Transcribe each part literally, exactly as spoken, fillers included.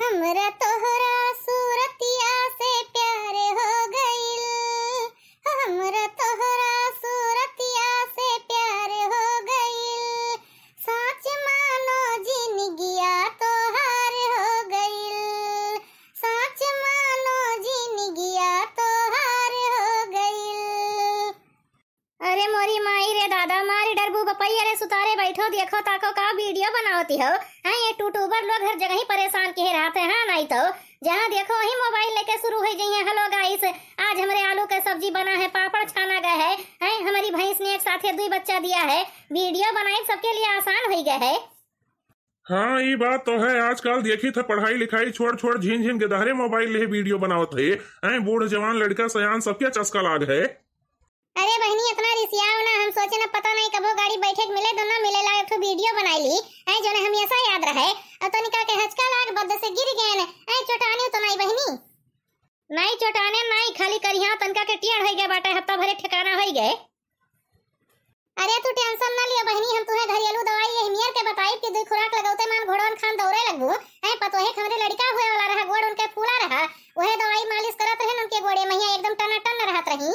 हमरा तोहरा सूरतिया से प्यार हो गइल, हमरा तोहरा सूरतिया से प्यार हो गइल, साँच मानो जिनगिया तोहार हो गइल, साँच मानो जिनगिया तोहार हो गइल। अरे मोरी माई रे दादा, मारी डरबू बपई, अरे सुतारे बैठो, देखो ताको का वीडियो बनावती हो। हैं, ये यूट्यूबर लोग हर जगह ही परेशान किहे रहत हैं, हाँ नाहीं तो जहाँ देखो वहीं मोबाइल लेके शुरू होइ जइहें। हेलो गाइस, आज हमरे आलू के सब्जी बना है, पापड़ छाना गए है, हैं, हमारी भैंस ने एक साथे दुई बच्चा दिया है, वीडियो बनाइब सबके लिए आसान होइ गए है। हाँ, ई बात तो है, आजकल देखित है पढ़ाई लिखाई छोड़ छोड़ झिन झिन गिदहरे मोबाइल लेहे वीडियो बनावत है, हैं, बूढ़ जवान लड़का सयान सबके चस्का लाग है। अरे बहिनी, इतना रिसियाओ ना, हम सोचे ना, पता नाहीं कबो गाड़ी बैठे के मिले, दोनों मिले ला एक ठो वीडियो बनाई ली, हैं, जोने हमेशा याद रहे। और तनिका के हचका लाग, बद से गिर गए न, हैं, चोटाने तो नाहीं बहिनी। नाहीं चोटाने नाहीं, खाली करिहा तनिका के टेढ़ होइ गए बाटे, हफ्ता भरे ठिकाना होइ गए। अरे तू टेंशन ना लियो बहिनी, हम तुहे घरेलू दवाई यही मियर के बताइब कि दुई खुराक लगौते मान घोड़वन खान दौड़े लगबू। हैं, पतोहे के हमरे लड़िका हुए वाला रहा, गोड़ उनके फूला रहा, वहे दवाई मालिश करत रहे उनके गोड़े महिया एकदम टनाटन रहत रही।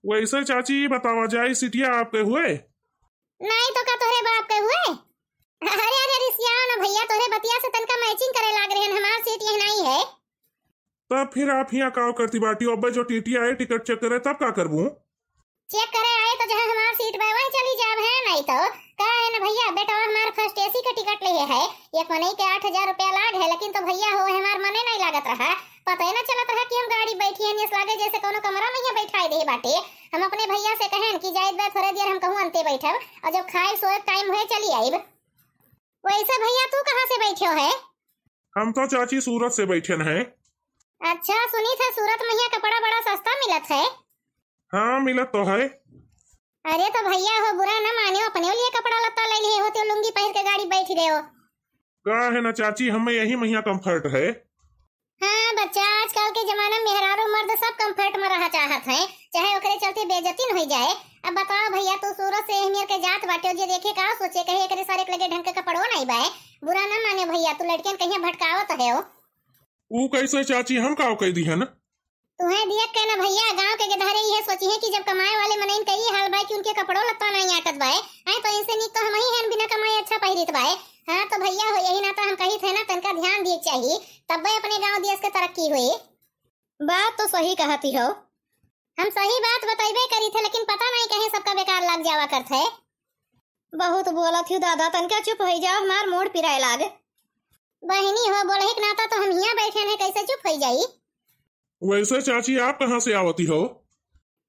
वैसे चाची, ई बतावा जाए, सिटिया आपके हुए? नाहीं तो का तोहरे बाप के हुए? अरे, अरे, रिसियाओ ना भइया, तोहरे बतिया से तनका मैचिंग करे लाग रहे हैं, हमार सीट यही नाहीं है। तब फिर आप हियाँ काव करती बाटी? अब्बे जो टीटी आए, टिकट चेक करे, तब का करबू? चेक करे आए तो जहाँ हमार सीट बा, वहीं चली जाब, है नाहीं तो। का है ना भइया, बेटवा हमार फर्स्ट एसी के टिकट लेहे है, एक मनई के आठ हजार रुपया लाग है, लेकिन तो भइया हो, हमार मने नाहीं लागत रहा। पता ही ना चलत रहा कि हम गाड़ी बैठी हन, ऐस लागे जैसे कौनो कमरा में ही बैठाए दे बाटे। हम अपने भइया से कहेन कि जाइत बा थोड़े देर हम कहूँ अंते बैठब, और जब खाए सोए टाइम होए चली आइब। वैसे भइया तू कहाँ से बैठे हो है? हम तो चाची सूरत से बैठेन है। अच्छा, सुनी था सूरत में यहाँ कपड़ा बड़ा सस्ता मिलत है। हाँ, मिलत तो है। अरे तो भइया हो, बुरा न मानियो, अपने लिए कपड़ा लत्ता ले लिए होते, लुंगी पहिर के गाड़ी बैठ गए हो। का है ना चाची, हमें यही महिया कम्फर्ट है। हाँ बच्चा, आजकल के जमाना में मेहरारू मर्द सब कम्फर्ट में रहा चाहत हैं, चाहे ओकरे चलते बेइज्जती न हो जाए। अब बताओ भइया, तू सूरत से एहमियर के जात बाटे, जे देखे का सोचे, कहे एकरे सारे के लगे ढंग के कपड़ो नहीं बाए। बुरा न माने भइया, तू लड़कियन कहीं भटकावत है हो। ऊ कैसे चाची, हम का कह दी है ना? तुहे दियक के ना भइया, गाँव के गिदहरे इहे सोचिहे कि जब कमाए वाले मनइन के ई हाल बाय कि उनके कपड़ो लत्ता नाहीं आटत बाय, हैं, तो इनसे नीक तो हमहीं हन बिना कमाए अच्छा पहिरित बाय। हाँ, तो भइया हो, यही नाता हम कहित है ना, तनका ध्यान दिए के चाही, तब्बे अपने गाँव देश के तरक्की होई। बात तो सही कहती हो। हम सही बात बतइबे करित है, लेकिन पता नाहीं कहे सबका बेकार लाग जावा करत है। बहुत बोलत ही दादा, तनका चुप होइ जाओ, हमार मूड पिराए लाग। बहिनी हो, बोलही के नाता तो हम हियाँ बैठे हैं, कैसे चुप होइ जाई? वैसे चाची, आप कहाँ से आवती हो?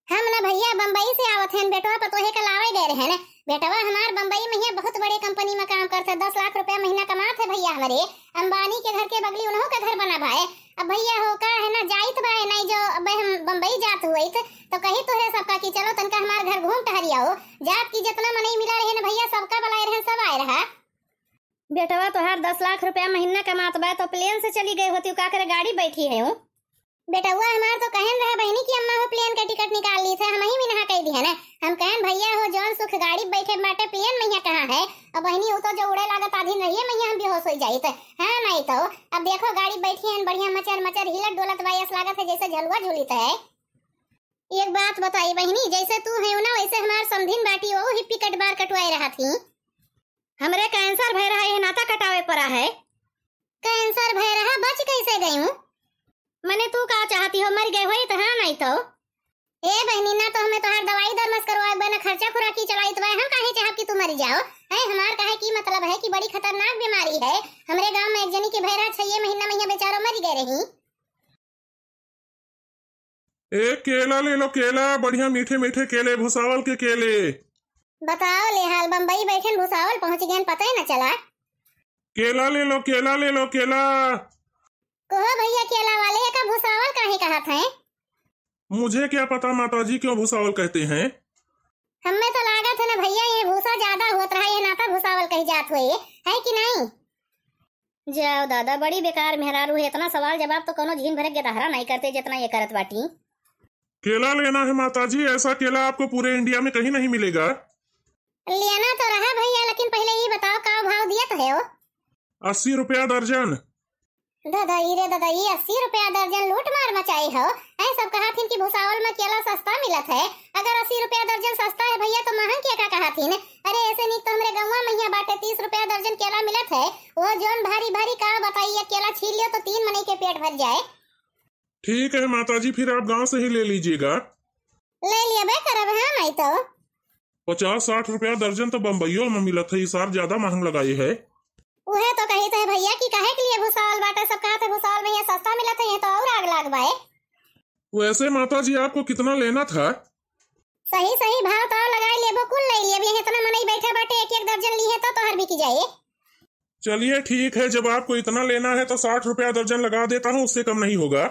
हम ना भइया बम्बई से आवत हन, बेटवा पतोहे का लावे गए रहे न। बेटवा हमार बम्बई में हियाँ बहुत बड़े कंपनी में काम करत है, दस लाख रुपया महीना कमात है भइया हमरे। अंबानी के घर के बगली उन्हों का घर बना भाई। अब भइया हो का है ना, जाइत बाय नहीं जो अब हम बम्बई जात हुइत तो कही तोहरे सबका कि चलो तनका हमार घर घूम टहरी आओ। जात की जितना मनई मिला रहे न भइया, सबका बुलाए रहे, सब आए रहा। बेटवा तोहार दस लाख रुपया महीना कमात बा, तो प्लेन से चली गई होती, का करे गाड़ी बैठी है हूँ? बेटवा हमार तो कहन रहा बहिनी कि अम्मा हो प्लेन के टिकट निकाल ली थे, हम ही मिनहा कह दिया ना। हम कहन भइया हो जौन सुख गाड़ी बैठे बाटे प्लेन में यहाँ कहाँ है? अब बहिनी वो तो जो उड़े लागत आधी रहिए में हम बेहोश हो जाइत। हाँ नहीं तो। अब देखो गाड़ी बैठी है बढ़िया मचर मचर हिलत डोलत बा, ऐस लागत है जैसे झलुआ झूलित है। एक बात बताई बहिनी, जैसे तू है ना वैसे हमार समधिन बाटी, वो हिप्पी कट बार कटवाए रहा थी। हमरे कैंसर भय रहा, ये नाता कटावे पड़ा है। कैंसर भय रहा, बच कैसे गई हूँ? मने तू का चाहती हो, मर गए होई तो? हाँ, नहीं तो। ए बहनी, ना तो हमें तोहार दवाई दरमस करवाए बा, ना खर्चा खुराकी चलाई तो बा, हम काहे चाहब कि तू मर जाओ? है हमार कहे की मतलब है कि बड़ी खतरनाक बीमारी है। हमरे गांव में एक जनी के भय रहा, छह महीना में यहाँ बेचारो मर गए रही। ए, केला ले लो, केला, बढ़िया मीठे मीठे केले, भुसावल के केले। बताओ ले हाल, बम्बई बैठन भुसावल पहुँच गए, पता ही न चला। केला ले लो, केला ले लो, केला। कहो भइया, केला वाले, एका भुसावल काहे कहत हैं? मुझे क्या पता माता जी क्यों भुसावल कहते हैं। हमें तो लागत है ना भइया, ये भूसा ज्यादा होत रहा, ये नाता भुसावल कही जात हुए, है कि नहीं? जाओ दादा, बड़ी बेकार मेहरारू है, इतना सवाल जवाब तो कोनो झीन भरे के दहरा नहीं करते जितना ये करत बाटी। केला लेना है माता जी, ऐसा केला आपको पूरे इंडिया में कहीं नहीं मिलेगा। लेना तो रहा भइया, लेकिन पहले ये बताओ का भाव दिया तो है वो? अस्सी रुपया दर्जन। दादा, ई रे दादा, ई अस्सी रुपया दर्जन लूट मार मचाई हो। ऐ सब कहत हिन कि भुसावल में केला सस्ता मिलत है। अगर अस्सी रुपया दर्जन सस्ता है भैया, तो महंग के का कहत हिन? अरे, ऐसे नीक तो हमरे गौवा में हियाँ बाटे, तीस रुपया दर्जन केला मिलत है। वो जौन भारी भारी का बताइए, केला छील लियो तो तीन मनई के पेट भर जाए। ठीक है माता जी, फिर आप गांव से ही ले लीजिएगा। ले लियबे करब, हाँ, नहीं तो। पचास साठ रुपया दर्जन तो बम्बईयो में मिलत है, ई सार ज्यादा महंग लगाई है। उहे तो कहित है भैया कि काहे के लिए भुसावल बाटे, सब कहत है भुसावल में हियाँ सस्ता मिलत है, ये तो और आग लाग बाए। वैसे माता जी, आपको कितना लेना था? सही सही भाव ताव लगाई लेबो, कुल ले लेबे, इतना मनई बैठा बाटे, एक एक दर्जन ली है तो तोहर बिक जाए। चलिए ठीक है, जब आपको इतना लेना है तो साठ रुपया दर्जन लगा देता हूँ, उससे कम नहीं होगा।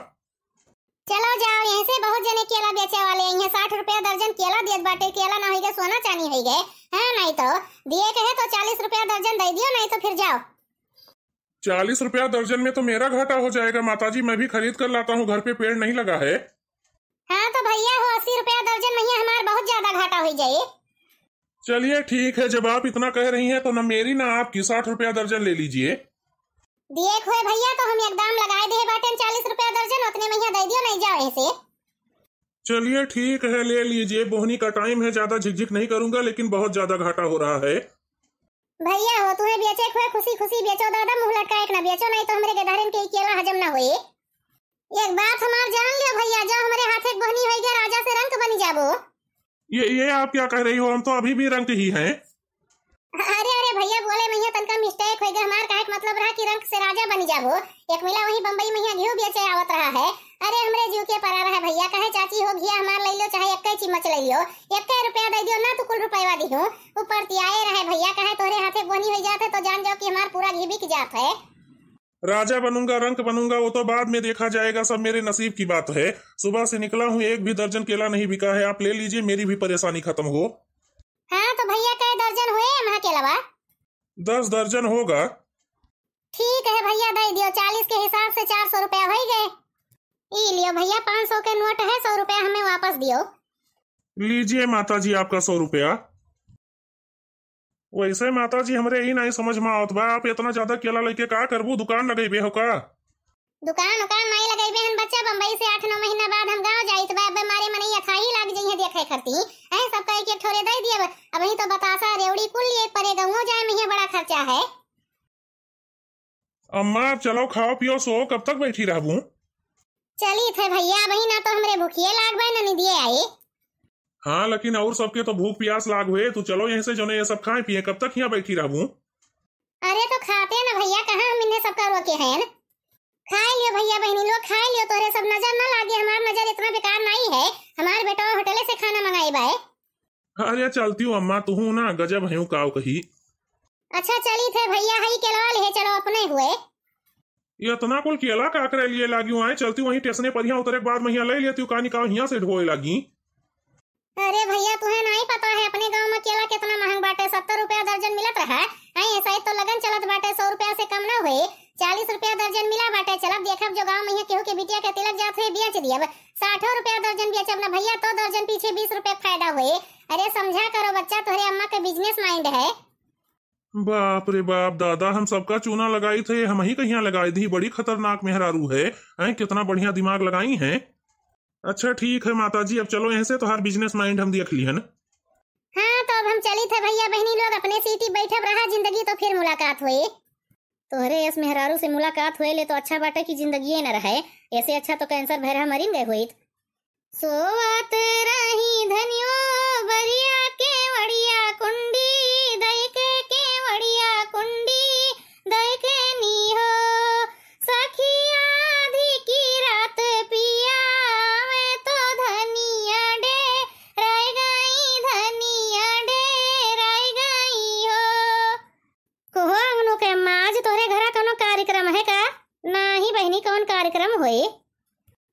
चलो जाओ, यहीं से बहुत जने केला बेचे वाले हैं, साठ रुपया दर्जन केला देत बाटे, केला ना होई गए, सोना चानी होई गए। हाँ, नहीं तो दिए कहे तो चालीस रुपया दर्जन दे दियो, नहीं तो फिर जाओ। चालीस रुपया दर्जन में तो मेरा घाटा हो जाएगा माता जी, मैं भी खरीद कर लाता हूँ, घर पे पेड़ नहीं लगा है। हाँ तो भैया हो, अस्सी रुपया दर्जन में ही हमार बहुत ज्यादा घाटा हो जाए। चलिए ठीक है, जब आप इतना कह रही हैं तो न मेरी ना आपकी, साठ रुपया दर्जन ले लीजिए। दिए खोए भैया, तो हम एकदम लगाए दे बाटेन चालीस रुपया दर्जन, उतने में ही दे दियो, नहीं जाओ ऐसे। चलिए ठीक है, ले लीजिए, बोहनी का टाइम है, ज्यादा झिकझिक नहीं करूंगा, लेकिन बहुत ज्यादा घाटा हो रहा है। भैया हो, तुम्हें बेचे खोए खुशी खुशी बेचो दादा, मुंह लटकाए के ना बेचो, नहीं तो हमरे गेदहरन के ई केला हजम ना होए। एक बात हमार जान लियो भैया, जो हमरे हाथे के बोहनी होई गया, राजा से रंक बनी जाबो। ये, ये आप क्या कह रही हो? हम तो अभी भी रंक ही हैं। अरे, अरे भैया, बोले में तनका मिस्टेक होई गया हमार, कहे के मतलब रहा कि रंक से राजा बनी जाबो। एक मिला वही बम्बई में घियो बेचे आवत रहा है। अरे, हमरे जीव के परा रहा है भैया, कहे चाची हो घिया हमार ले लियो, चाहे एक चिम्मच ले लियो, एक रुपया दे दियो ना, तू कुल रुपया दिहूँ। ऊपर तियाए रहे भैया, कहे तोहरे हाथे बोहनी होई जात है तो जान जाओ कि हमार पूरा घी बिक जात है। राजा बनूंगा, रंक बनूंगा, वो तो बाद में देखा जाएगा, सब मेरे नसीब की बात है। सुबह से निकला हूँ, एक भी दर्जन केला नहीं बिका है। आप ले लीजिए, मेरी भी परेशानी खत्म हो। हाँ, तो भैया, कै दर्जन हुए अम्हा केलवा? दस दर्जन होगा। ठीक है भैया, दे दियो, चालीस के हिसाब से चार सौ रुपया होई गए। ई लियो भैया, पाँच सौ के नोट है, सौ रुपया हमें वापस दियो। लीजिए माता जी, आपका सौ रुपया। वैसे माता जी, हमरे ई नाई समझ में आवत बा, आप इतना ज्यादा केला लेके का करबू, दुकान लगइबे हो का? दुकान उकान नाई लगइबे हन बच्चा, बम्बई से आठ नौ महीना बाद हम गाँव जाइत बा, अब मारे मनई अथाही लाग जइहे देखे खरती। ऐ सबका एक एक ठोरे दे दियब। अबहीं तो बतासा, रेवड़ी कुल लिए परे, गँवो जाए में बड़ा खर्चा है। अम्मा, अब चलो, खाओ पियो, सो, कब तक बैठी रहबू? चली थे भैया, अबहीं ना तो हमरे भुखिए लाग बा, ना निदिए आई। हाँ, लेकिन और सबके तो भूख प्यास लाग हुए। तू चलो यहीं से, जौने ये सब खाए पिए, कब तक हियाँ बैठी रहबू? अरे तो खाते ना भैया, कहाँ हम इन्हें सबका रोके हैं? खाए लियो भैया बहनी लोग, खाए लियो, तोहरे सब नजर ना लागे, हमार नजर इतना बेकार नाई है, हमार बेटवा होटले से खाना मंगाई बाए। अरे चलती हूँ अम्मा, तू हूँ ना गजब है काव कही। अच्छा चली थे भैया, हई केलवा ले चलो अपने हुए। ये इतना कुल केला का करे लिए लागी हुआ है, चलती वहीं टेसने पर हियाँ उतरे के बाद में हियाँ ले लेती हूँ, कहानी काव हियाँ से ढोए लागी। अरे भैया, तुहे नाई पता है, अपने गाँव में केला कितना महंग बाटे, सत्तर रुपया दर्जन मिलत रहा। आई ऐसा ही तो लगन चलत बाटे, सौ रुपया से कम ना हुए, चालीस रुपया दर्जन मिला बाटे। चलब देखब जो गाँव में हियाँ केहू के बिटिया के तिलक जात हुए, बेच दियब। साठो रुपया दर्जन बेचब ना भैया, तो दर्जन पीछे बीस रुपया के फायदा हुए। अरे समझा करो बच्चा, तोहरे अम्मा के business mind है। बाप रे बाप, दादा, हम सबका चूना लगाई थे, हम ही कहिया लगाई दी, बड़ी खतरनाक मेहरारू है। हैं, कितना बढ़िया दिमाग लगाई हैं। अच्छा ठीक है माता जी, अब चलो यहाँ से, तोहार business mind हम देख लिहन। हाँ, तो अब हम चली थे भैया बहनी लोग, अपने सीटी बैठब रहा, जिंदगी तो फिर मुलाकात होए। तोहरे यस मेहरारू से मुलाकात होए ले तो अच्छा बाटे कि जिंदगिये न रहे, ऐसे अच्छा तो कैंसर भैरा मरिन गए होइत। सोवत रही धनियो बरिया के वड़िया कुंडी, दई के के वड़िया कुंडी, दई के नी हो। सखिया आधी की रात पिया आवे तो धनिया डेराई गई, धनिया डेराई गई हो। कहो अंगनू के अम्मा, आज तोहरे घरा कौनो कार्यक्रम है का? नाही बहिनी, कौन कार्यक्रम होए?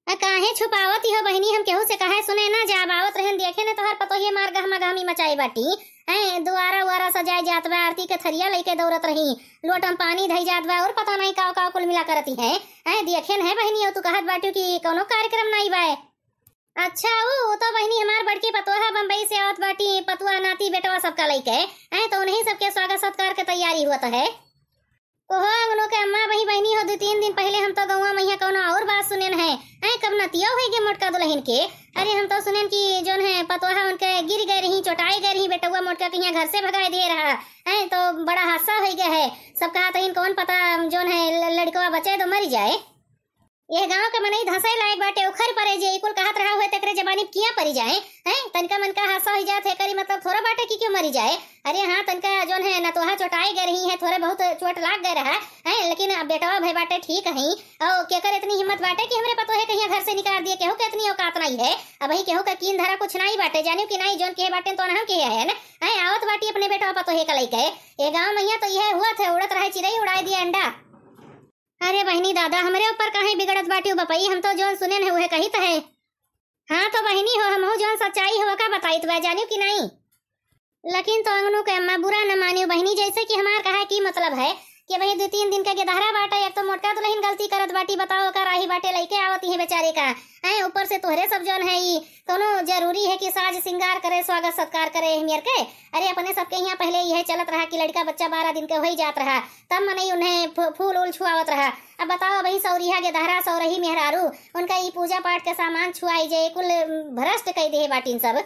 आ काहे छुपावत हो बहिनी, हम केहू से कहे सुने ना जाब, आवत रहन देखे ने तोहर पतोहिए मार गहमा गहमी मचाई बाटी। हैं, दुआरा उआरा सजाए जात बा, आरती के थरिया लइके दौड़त रही, लोटम पानी धई जात बा, और पता नहीं काव काव कुल मिला करती है। हैं, देखे न है बहिनी, तू कहत बाटू कि कौनो कार्यक्रम नाई बाए। अच्छा, ऊ, ऊ तो बहिनी हमार बड़की पतोहा बम्बई से आवत बाटी, पतोहा नाती बेटवा सबका लइके। हैं, तो उन्हीं सबके स्वागत सत्कार के तैयारी हुआ तो है। कहो अंगनू के अम्मा, बही बहिनी हो, दू तीन दिन पहिले हम तो गौवा मइहाँ कौनो और बात सुनेन है। ऐ कब नतिया होइगे मोटका दुलहिन के। अरे हम तो सुनेन कि जौन है पतोहा उनके गिर गए रही, चोटाए गए रही, बेटउआ मोटका कहिया घर से भगाए दिए रहा। ऐ तो बड़ा हादसा होइगे है। सब कहत रहिन कौन पता जौन है ल-, लड़कवा बचे तो मरी जाए। यह गाँव के मनई धंसै लायक बाटे, उखर परे जे ई कुल कहत रहा हुए तेकरे जबानी किया परी जाए। हैं, तनिका मनका हादसा होइ जात है, करी मतलब थोड़ा बाटे कि क्यों मरी जाए। अरे हाँ, तनिका जौन है नतोहा चोटाए गए रही है, थोड़े बहुत चोट लाग गए रहा है, लेकिन अब बेटवा भई बाटे ठीक है। और केकर इतनी हिम्मत बाटे कि हमरे पतोहे कहिया घर से निकाल दिए, केहू के इतनी औकात नहीं है। अबही केहू का कीन धरा कुछ नहीं बाटे, जानियो कि नहीं, जौन किहे बाटे तो हम किहे है ना। हैं, आवत बाटी अपने बेटवा पतोहे का लइके। ये गाँव मइहाँ तो यह हुआ थे, उड़त रहे चिरई उड़ाए दिए अंडा। अरे बहिनी दादा, हमरे ऊपर काहे बिगड़त बाटिउ बपई, हम तो जौन सुनेन है उहे कहित है। हाँ तो बहिनी हो, हमहू जौन सच्चाई हो का बताइत बा, जानिउ कि नहीं। लेकिन तो अंगनू के अम्मा बुरा न मानिउ बहिनी, जैसे कि हमार कहे की मतलब है कि भाई दू तीन दिन का गेदहरा बाटे, एक तो मोटका दुलहिन गलती करत बाटी, बताओ ओका राही बाटे लइके आवत ही बेचारे का। हैं, ऊपर से तोहरे सब जौन है ई कौनो जरूरी है कि साज सिंगार करे, स्वागत सत्कार करे एह मेर के। अरे अपने सबके यहाँ पहिले यह चलत रहा कि लड़का बच्चा बारह दिन के होई जात रहा, तब मनई उन्हें फू-, फूल उल छुआवत रहा। अब बताओ, अबही सौरिहा गेदहरा, सौरही मेहरारू, उनका ई पूजा पाठ के सामान छुआई जे, कुल भ्रष्ट कई देहे बाटिन सब।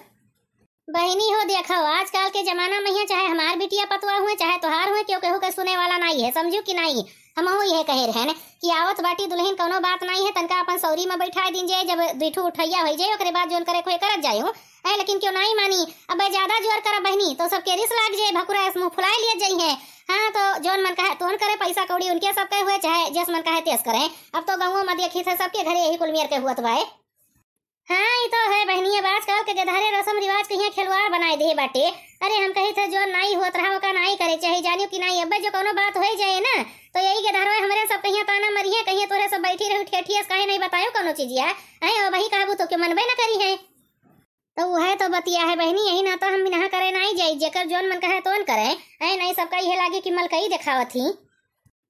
बहिनी हो, देखो, आजकल के जमाना मइहाँ चाहे हमार बिटिया पतुआ हुए, चाहे तोहार हुए, केहू केहू के सुने वाला नाई है, समझू कि नाई? हमहू यह कहे रहन कि आवत बाटी दुलहिन, कौनो बात नाई है, तनका अपन सौरी में बैठाए दिन जे, जब दुई ठू उठैया होई जाए, ओकरे बाद जौन करे खोए करत जाए। हैं, लेकिन क्यों नाई मानी, अब ज्यादा जोर करब बहिनी, तो सबके रिस लाग जाए, भकुरा ऐस मुँह फुलाए लिए जाई है। हाँ, तो जौन मन कहे तोन करे, पैसा कौड़ी उनके सबके हुए, चाहे जस मन कहे तेस करे। अब तो गौवा में देखी थे, सबके घरे यही कुल मेर के हुअत बाए। हाँ, ई तो है बहिनी, अब आजकल के गधारे रसम रिवाज कहिया खिलवाड़ बनाए दे बाटे। अरे, हम कही थे जौन नाई हुअत रहा, ओका नाई करे चाही, जानियो कि नाई। अब्बे जो कौनो बात होई जाए ना, तो यही गधारवा हमरे सब कहिया ताना मरिहे, कहिया तोरे सब बैठी रही ठेठियस, काहे नहीं बतायो कौनो चीजिया। हैं, अबही कहबू तो क्यों मनबे न करी है। तो उहे तो बतिया है बहिनी, यही नाता हम बिनहा करे नाई जाई, जेकर जौन मन कहे तोन करे। हैं, नहीं सबका यह लागे कि मलकई देखावत ही।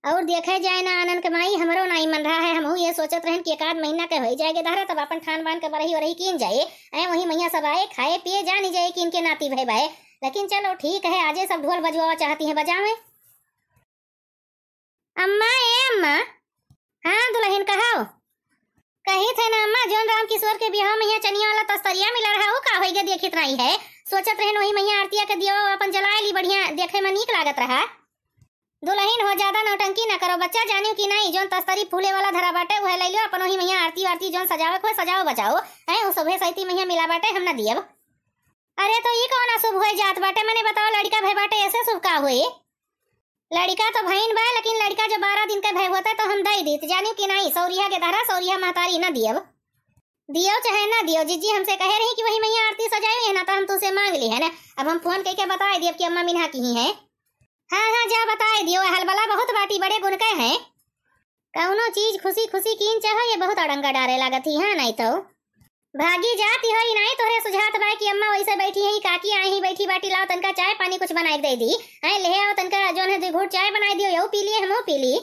और देखे जाए ना आनन के माई, हमरो नाई मन रहा है, हमहू ये सोचत रहन कि एक आध महीना के होई जाए गेदहरा, तब अपन ठान बान के बरही ओरही कीन जाए। ऐ वही मइहाँ सब आए, खाए पिए, जानी जाए कि इनके नाती भई बाए। लेकिन चलो ठीक है, आजे सब ढोल बजवावा चाहती हैं, बजावे। अम्मा, ए अम्मा। हाँ दुलहिन, कहो। कही थे ना अम्मा, जौन राम किशोर के बियाह मइहाँ चनिया वाला तस्तरिया मिला रहा, वो का होइगे, देखित नाई है। सोचत रहन वही मइहाँ आरतिया के दियवा अपन जलाए ली, बढ़िया देखे में नीक लागत रहा। दुलहिन हो, ज्यादा नौटंकी ना करो, बच्चा जानियो कि नाई, जौन तस्तरी फूले वाला धरा बाटे, उहे लइ लियो, अपन वही मइहाँ आरती वारती जौन सजावे को सजाओ बचाओ। हैं, उ सभे सैती मइहाँ मिला बाटे, हम ना दियब। अरे तो ई कौन अशुभ होए जात बाटे, मने बताओ, लड़िका भई बाटे, ऐसे शुभ का होए? लड़िका तो भईन बा, लेकिन लड़िका जो बारह दिन के भई होता तो हम दई दीत, जानियो कि नाई, सौरिया के धरा, सौरिया महतारी ना दियब। दियो चाहे ना दियो, जिज्जी हमसे कहे रही कि वही मइहाँ आरती सजायो, यह नाता हम तुसे मांग ली है ना। अब हम फोन कइके बताए दियब कि अम्मा मिनहा किही है। हाँ, हाँ, जा बताए दियो, हलबला बहुत बाटी, बड़े गुन के हैं। कौनो चीज खुशी खुशी कीन चाहो, ये बहुत अड़ंगा डारे लागत ही, हाँ, नाई तो। भागी जाती हो, ई नाई तोहरे सुझात बा कि अम्मा वैसे बैठी हैं, काकी आई ही बैठी बाटी, लाओ तनका चाय पानी कुछ बनाए के दे दी। हैं, ले आओ तनका जौन है दुई घूट चाय बनाए दियो, यहू पी लिए, हमहू पी ली।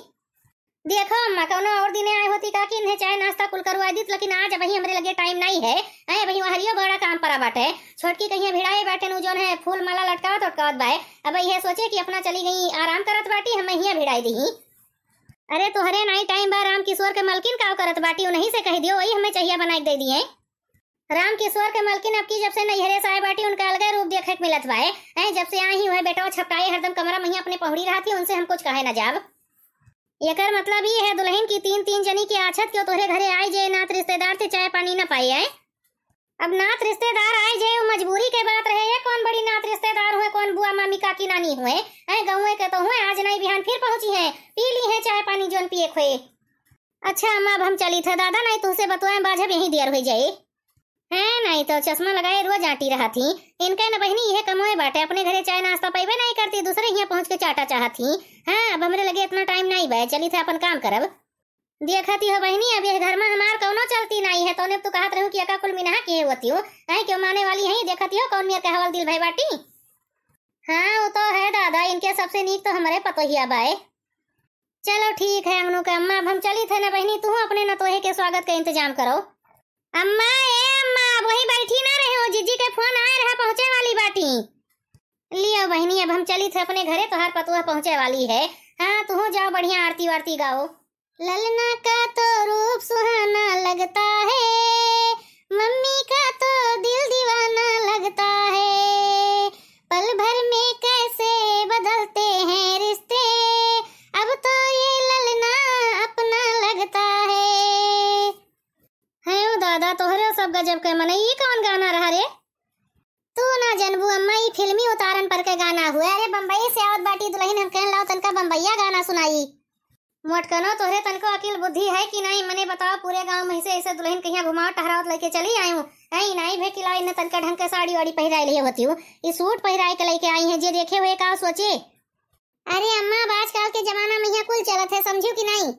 देखो अम्मा, कौनो और दिने आए होती काकी, इन्हें चाय नाश्ता कुल करवा दीत, लेकिन आज अबही हमरे लगे टाइम नाई है। हैं, अबही वहरियो बड़ा काम परा बाटे। छोटकी कहिया भिड़ाए बाटे नु, जौन है फूल माला लटकावत लटकावत बाए। अब यह सोचे कि अपना चली गई, आराम करत बाटी, हम हिया भिड़ाई दी। अरे तोहरे नाई टाइम बा, राम किशोर के मलकिन काव करत बाटी, उन्हीं से कह दियो, वही हमें चाहिया बनाए के दे दिए। राम किशोर के मलकिन अब की जब से नैहरे से आए बाटी, उनका अलगे रूप देखे के मिलत बाए। हैं, जब से आई ही वह बेटवा छपटाए, हरदम कमरा मइहाँ अपने पहुड़ी रहत ही, उनसे हम कुछ कहे ना जाब। एकर मतलब ई है दुलहिन की तीन तीन जनी के आछत क्यों तोहरे घरे आए जे नात रिश्तेदार थे चाय पानी ना पाए आए। अब नात रिश्तेदार आए जे, वो मजबूरी के बात रहे, ये कौन बड़ी नात रिश्तेदार हुए, कौन बुआ मामी काकी नानी हुए, हैं, गौवे के तो हुए, आज नाई बिहान फिर पहुंची हैं, पी ली हैं चाय पानी जौन पिए खोए। अच्छा अम्मा, अब हम चली थे दादा, नाई तुहसे बतुआए बाझब यहीं देर हो जाए। हैं, नाई तो चश्मा लगाए रोज आटी रहत ही। इनके न बहिनी यह कमोए बाटे, अपने घरे चाय नाश्ता पइबे नाई करती, दूसरे हियाँ पहुँच के चाटा चाहत ही। हाँ, अब हमरे लगे इतना टाइम नाई बा, चली थे अपन काम करब। देखती हो बहिनी, अब यह घर में हमार कौनो चलती नाई है, तौने तू कहत रहू कि एका कुल मिनहा के होती हूँ। हैं, क्यों माने वाली है, देखती हो कौन मेर कहवल दिल भई बाटी। हाँ, वो तो है दादा, इनके सबसे नीक तो हमरे पतोहिया बाए। चलो ठीक है अंगनू के अम्मा, अब हम चली थे ना बहिनी, तू अपने नतोहे के स्वागत के इंतजाम करो। अम्मा, ए अम्मा, अब वहीं बैठी ना रहे हो, जिज्जी के फोन आए रहा, पहुँचे वाली बाटी। लियो बहिनी, अब हम चली थे अपने घरे, तोहार पतोह पहुँचे वाली है। हाँ, तुहू जाओ, बढ़िया आरती वारती गाओ। ललना का तो रूप सुहाना लगता है, मम्मी का तो दिल दीवाना लगता है। पल भर में कैसे बदलते हैं रिश्ते, अब तो ये ललना अपना लगता है। हैं ओ दादा, तोहरे सब गजब के मनई, ई कौन गाना रहा रे? तू ना जनबू अम्मा, ई फिल्मी उतारन पर के गाना हुए। अरे बम्बई से आवत बाटी दुलहिन, हम कहन लाओ तनका बम्बईया गाना सुनाई। मोटकनो, तोहरे तनको अकिल बुद्धि है कि नाहीं? मने बताओ, पूरे गाँव में ऐसे ऐसे दुलहिन कहिया घुमावत टहरावत लइके चली आयू। हैं, ई नाहीं भे कि लाओ इन्हें तनका ढंग के साड़ी वाड़ी पहिराए लिए होती हूँ, ई सूट पहिराए के लइके आई हैं, जे देखे हुए का सोचे। अरे अम्मा, अब आजकल के जमाना में यहाँ कुल चलत है, समझू कि नाहीं?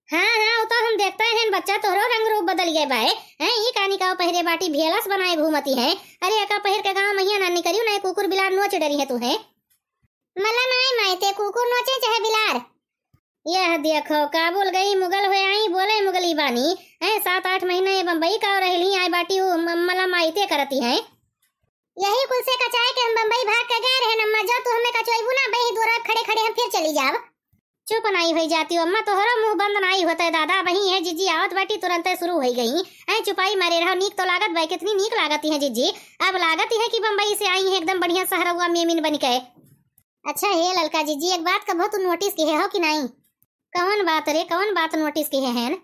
हाँ, हाँ, वो तो हम देखते हैं, बच्चा तोहरो रंग रूप बदल गए बाए। हैं, ई कानी का पहिरे बाटी, भेलस बनाए घूमती हैं। अरे एका पहिर के गाँव महिया ना निकरियो ना, कुकुर बिलार नोच डरी है तू है। मला नाय माई ते कुकुर नोचे चाहे बिलार। यह देखो, काबुल गई मुगल हुए आई, बोले मुगली बानी। हैं, सात आठ महीना ये बम्बई का रहली, आए बाटी उ म-, मला माई ते करती हैं। यही कुल से कचाए के हम बम्बई भाग के गए रहे अम्मा, जो तू हमें कचोइबू ना, बही दूर खड़े खड़े हम फिर चली जाब। चुप नाई होई जाती हो अम्मा, तोहरो मुंह बंद नाई होता है दादा। बही है जीजी आवत बाटी, तुरंते शुरू होई गई। ऐ चुपाई मारे रहो, नीक तो लागत बा, कितनी नीक लागती है जीजी। अब लागती है कि बम्बई से आई है एकदम बढ़िया सहरवा मेमिन बन के। अच्छा हे ललका जीजी, एक बात कबो तू नोटिस किहे हो कि नाई? कौन बात रे, कौन बात नोटिस किहे हैं?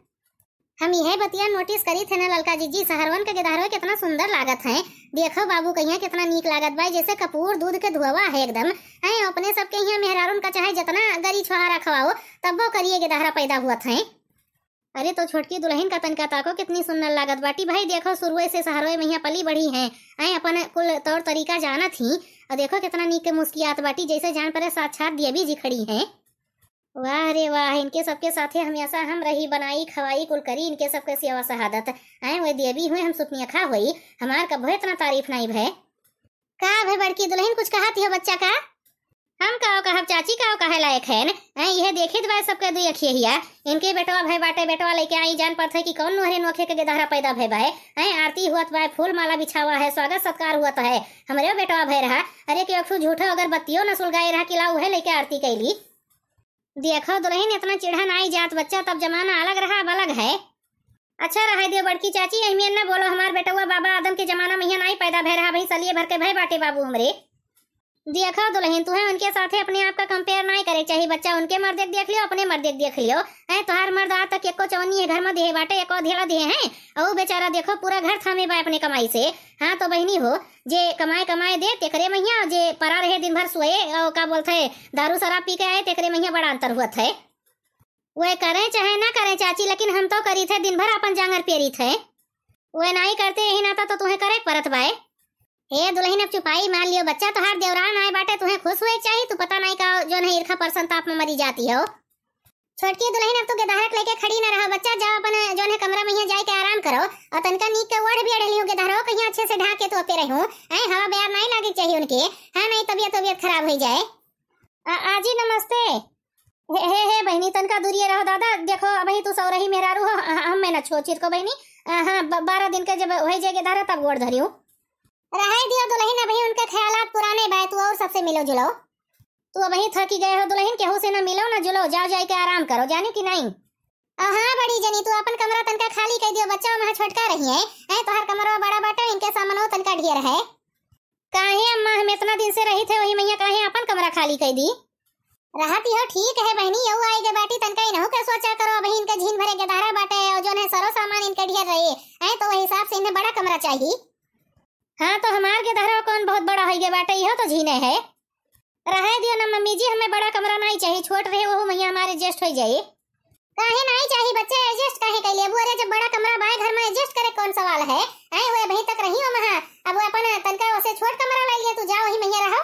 हम यह बतिया नोटिस करी थे ना ललका जीजी, सहरवन के गेदहरवे कितना सुंदर लागत है। देखो बाबू कहिया कितना नीक लागत बा, जैसे कपूर दूध के धुआवा है एकदम। हैं, अपने सबके यहाँ मेहरारून का चाहे जितना गरी छुहारा खवाओ, तब्बो करिए गेदहरा पैदा हुअत है। अरे तो छोटकी दुलहिन का तनका ताको कितनी सुंदर लागत बाटी भाई। देखो शुरुए से सहरवे महिया पली बढ़ी है, ऐ अपन कुल तौर तरीका जानत ही। और देखो कितना नीक के मुस्कियात बाटी, जैसे जान परे साक्षात देवी जी खड़ी हैं। वाह रे वाह, इनके सबके साथे हमेशा हम रही, बनाई, खवाई, कुल करी, इनके सबके सेवा शहादत। आए हुए देवी हुए हम सुपनियखा होई, हमार कभो इतना तारीफ नाई भय। का भय बड़की दुलहिन, कुछ कहत हो बच्चा का? हम काव कहब चाची, काव कहे लायक है न? आए, यह देखित बा सबके दुई अखियहिया, इनके बेटवा भय बाटे, बेटवा लइके आई, जान पड़त है कि कौन नोहरे नोखे के गेदहरा पैदा भय बा। आए, आरती हुअत बा, फूल माला बिछावा है, स्वागत सत्कार हुअत है, हमरे बेटवा भय रहा। अरे, के एक ठो झूठा अगरबत्तियों न सुलगाए रहा कि लाओ, उहे लइके आरती कैली। देखो दुलहिन, इतना चिढ़ा नाई जात बच्चा, तब जमाना अलग रहा, अब अलग है। अच्छा रहे दियो बड़की चाची, अहमियत न बोलो, हमार बेटवा बाबा आदम के जमाना में यहाँ नाई पैदा भय रहा, भाई सलिए भर के भय बाटे बाबू हमरे। देखो दुलहिन, तुहे उनके साथे अपने आप का कंपेयर नाई करे के चाही बच्चा, उनके मर्दे के देख लियो, अपने मर्दे के देख लियो। ऐ तोहार मर्द आज तक एको चवन्नी है घर में दिहे बाटे, एको धेला दिहे हैं, और बेचारा देखो पूरा घर थामे बा अपने कमाई से। हाँ तो बहिनी हो, जे कमाए कमाए दे तेकरे महिया, जे परा रहे दिन भर सोए और का बोलत है दारू शराब पी के आए तेकरे महिया बड़ा अंतर हुअत है। वे करें चाहे ना करें चाची, लेकिन हम तो करी थे, दिन भर अपन जांगर पेरी थे। वे नाई करते यही नाता तो तुहे करे के परत बाए। हे दुलहिन अब चुपाई मार लियो बच्चा, तोहार देवरान आए बाटे, तुहे खुश हुए के चाही, तू पता नाई का जोन है ईर्खा पर संताप में मरी जाती हो। छोटकी दुलहिन, अब तू गेदहरा के लइके खड़ी ना रहो बच्चा, जाओ अपन जोन है कमरा में यहाँ जाए के आराम करो, और तनका नीक के ओढ़ भी अड़े लियो गेदहरा, कहीं अच्छे से ढाक के तोपे रहूं। ऐ हवा बयार नाई लागे के चाहिए उनके, हाँ नाई तबियत तबियत खराब हो जाए। आ, आजी नमस्ते। हे, हे, हे बहिनी, तनका दूरिये रहो दादा, देखो अबही तू सौरही मेहरारू हो, ह-, हम में ना छो चिरको बहिनी। आ, हाँ, ब-, बारह दिन के जब होई जाए गेदहरा तब गोड़ धरियो। रहे दियो दुलहिन, अबही उनके ख्यालात पुराने बाए, तू और सबसे मिलो जुलो। तू अबही थकी गए हो दुलहिन, केहू से ना मिलो ना जुलो, जाओ जाए के आराम करो, जानी कि नाई? आ, हाँ बड़ी जनी, तू अपन कमरा तनका खाली कर दियो बच्चा, वहाँ छोटका रही है। ऐ तोहार कमरा बड़ा बाटे, इनके सामानो तनका ढेर है। काहे अम्मा, हम इतना दिन से रही थे वही मैया, काहे अपन कमरा खाली कर दी? रहती हो ठीक है बहिनी, यऊ आई गए बाटी, तनका इनहू के सोचा करो, अबही इनके झीन भरे गेदहरा बाटे और जोन है सरो सामान इनके ढेर रहे। ऐ तो वही हिसाब से इन्हें बड़ा कमरा चाहिए। हाँ, तो हमार गेदहरा कौन बहुत बड़ा होई गए बाटे, इहो तो झीने है। रहे दियो ना मम्मी जी, हमें बड़ा कमरा नाई चाहिए, छोट रहे वहू मैया हमारे एडजस्ट हो जाए। काहे नाई चाहिए बच्चा, एडजस्ट काहे कैले? अब अरे जब बड़ा कमरा बाय घर में, एडजस्ट करे कौन सवाल है? आए हुए अबही तक रही हो महा, अब वो अपन तनका उसे छोट कमरा ले लिए, तू जा वही मैया रहो।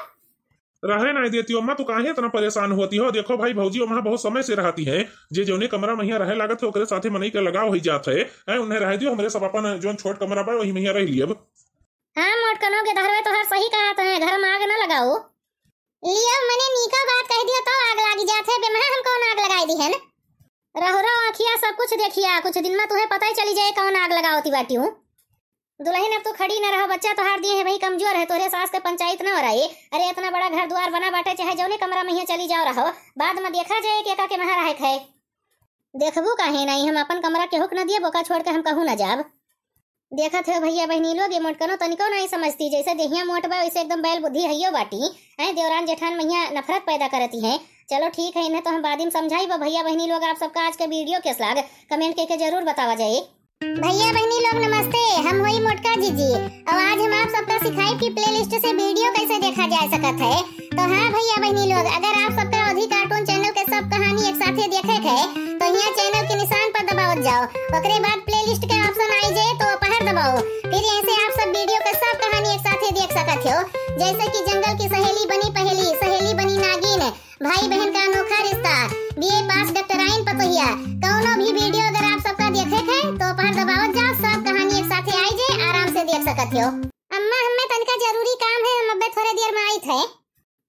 रहे नाई देती हो अम्मा, तू काहे इतना परेशान होती हो? देखो भाई भौजी वहाँ बहुत समय से रहती है, जे जोने कमरा मैया रहे लागत है ओकरे साथे मनई के लगाव हो जात है। हैं, उन्हें रहे दियो, हमरे सब अपन जोन छोट कमरा बा वही मैया रह लियब। हाँ मोटकनो गेदहरवे तोहार सही कहत है, घर में आग न लगाओ। लियो मने नीका बात कह दियो तो आग लागी जात है, बेमहा हम कौन आग लगाई दी है न? रहुरा आँखिया सब कुछ देखिया, कुछ दिन में तुम्हें पता ही चली जाए कौन आग लगावती बाटी हूँ। दुलहिन, अब तू खड़ी न रहो, बच्चा तोहार दिए है भाई, कमजोर है, तोहरे सास के पंचायत न हो रही। अरे, इतना बड़ा घर द्वार बना बाटे, चाहे जौने कमरा में हियाँ चली जाओ रहो, बाद में देखा जाए कि एका के महा रहे खाए। देखबू काहे नाई, हम अपन कमरा केहू के न दिए, बोका छोड़ के हम कहूँ न जाब। देखत हो भैया बहिनी लोग, ये मोटकनो तनिको नाई समझती, जैसे देहिया मोट बा वैसे एकदम बैल बुद्धि हइयो बाटी। हैं, देवरान जेठान महिया नफरत पैदा करती हैं। चलो ठीक है, इन्हें तो हम बाद में समझाई। वो भैया बहिनी लोग, आप सबका आज के वीडियो कैस लाग, कमेंट करके जरूर बतावा जाए। भैया बहिनी लोग नमस्ते, हम हुई मोटका जीजी। और आज हम आप सबका सिखाई कि प्लेलिस्ट से वीडियो कैसे देखा जा सकत है। तो हाँ भैया बहिनी लोग, अगर आप सबका अवधी कार्टून चैनल के सब कहानी एक साथे देखे के है, तो यहाँ चैनल के निशान पर दबावत जाओ, ओकरे बाद प्लेलिस्ट के ऑप्शन आई जे तो पहर दबाओ। फिर यहाँ से आप सब वीडियो के सब कहानी एक साथे देख सकत हो, जैसे कि जंगल की सहेली बनी पहेली, सहेली बनी नागिन, भाई बहन का अनोखा रिश्ता, बीए पास डॉक्टराइन पतोहिया, कौनो भी वीडियो अगर आप सबका देखे के है तो पहर दबावत जाओ, सब कहानी एक साथे आई जे आराम से देख सकत हो। अम्मा, हमें तनिका जरूरी काम है, हम अबे थोड़े देर में आइत है।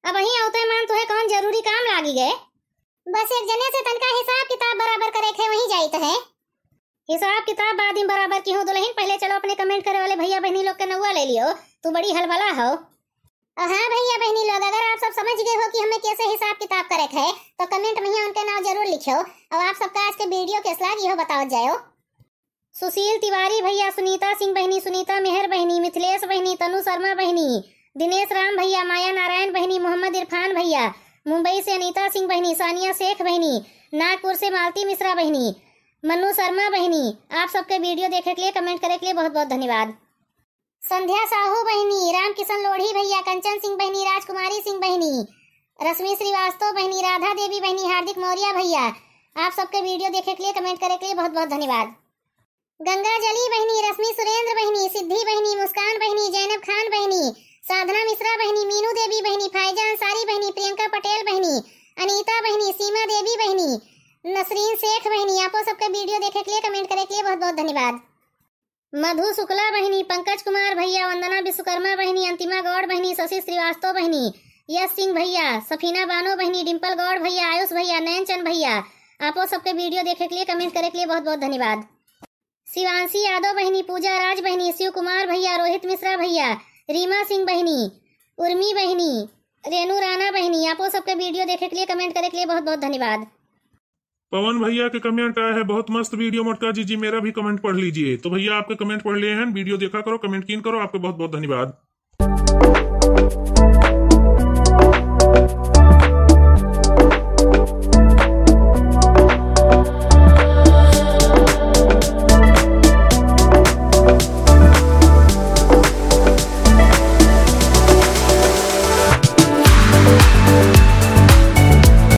अब वहीं आवते मान तुहे कौन जरूरी काम लागी गए? बस एक जने से तनिका हिसाब किताब बराबर करे के है, वहीं जाइत है। हिसाब किताब बाद में बराबर की हो दुलहिन, पहले चलो अपने कमेंट करे वाले भैया बहिनी लोग के नौआ ले लियो, तू बड़ी हलबला हो। और हाँ भैया बहिनी लोग, अगर आप सब समझ गए हो कि हमें कैसे हिसाब किताब करे के है, तो कमेंट में ही उनके नाम जरूर लिखो। और आप सबका आज के वीडियो कैस लाग, यह बताओ जाओ। सुशील तिवारी भैया, सुनीता सिंह बहिनी, सुनीता मेहर बहिनी, मिथिलेश बहिनी, तनु शर्मा बहिनी, दिनेश राम भैया, माया नारायण बहिनी, मोहम्मद इरफान भैया, मुंबई से अनीता सिंह बहिनी, सानिया शेख बहिनी, नागपुर से मालती मिश्रा बहिनी, मन्नू शर्मा बहिनी, आप सबके वीडियो देखे के लिए, कमेंट करे के लिए बहुत बहुत धन्यवाद। संध्या साहू बहिनी, रामकिशन लोढ़ी भैया, कंचन सिंह बहिनी, राजकुमारी सिंह बहिनी, रश्मि श्रीवास्तव बहिनी, राधा देवी बहिनी, हार्दिक मौर्या भैया, आप सबके वीडियो देखे के लिए, कमेंट करे के लिए बहुत बहुत धन्यवाद। गंगा जली बहिनी, रश्मि सुरेंद्र बहिनी, सिद्धि बहिनी, मुस्कान बहिनी, जैनब खान बहिनी, साधना मिश्रा बहिनी, मीनू देवी बहिनी, फायजा अंसारी बहिनी, प्रियंका पटेल बहिनी, अनीता बहिनी, सीमा देवी बहिनी, नसरीन शेख बहिनी, आपो सबके वीडियो देखे के लिए, कमेंट करे के लिए बहुत बहुत धन्यवाद। मधु शुक्ला बहिनी, पंकज कुमार भैया, वंदना विश्वकर्मा बहिनी, अंतिमा गौड़ बहिनी, शशि श्रीवास्तव बहिनी, यश सिंह भैया, सफीना बानो बहिनी, डिम्पल गौड़ भैया, आयुष भैया, नयनचंद भैया, आपो सबके वीडियो देखे के लिए, कमेंट करे के लिए बहुत बहुत धन्यवाद। शिवांशी यादव बहिनी, पूजा राज बहिनी, शिव कुमार भैया, रोहित मिश्रा भैया, रीमा सिंह बहिनी, उर्मी बहिनी, रेनू राणा बहिनी, आपो सबके वीडियो देखे के लिए, कमेंट करे के लिए बहुत बहुत धन्यवाद। पवन भैया के कमेंट आया है, बहुत मस्त वीडियो मोटका जीजी, मेरा भी कमेंट पढ़ लीजिए। तो भैया आपके कमेंट पढ़ लिए हैं, वीडियो देखा करो, कमेंट कीन करो, आपके बहुत बहुत धन्यवाद।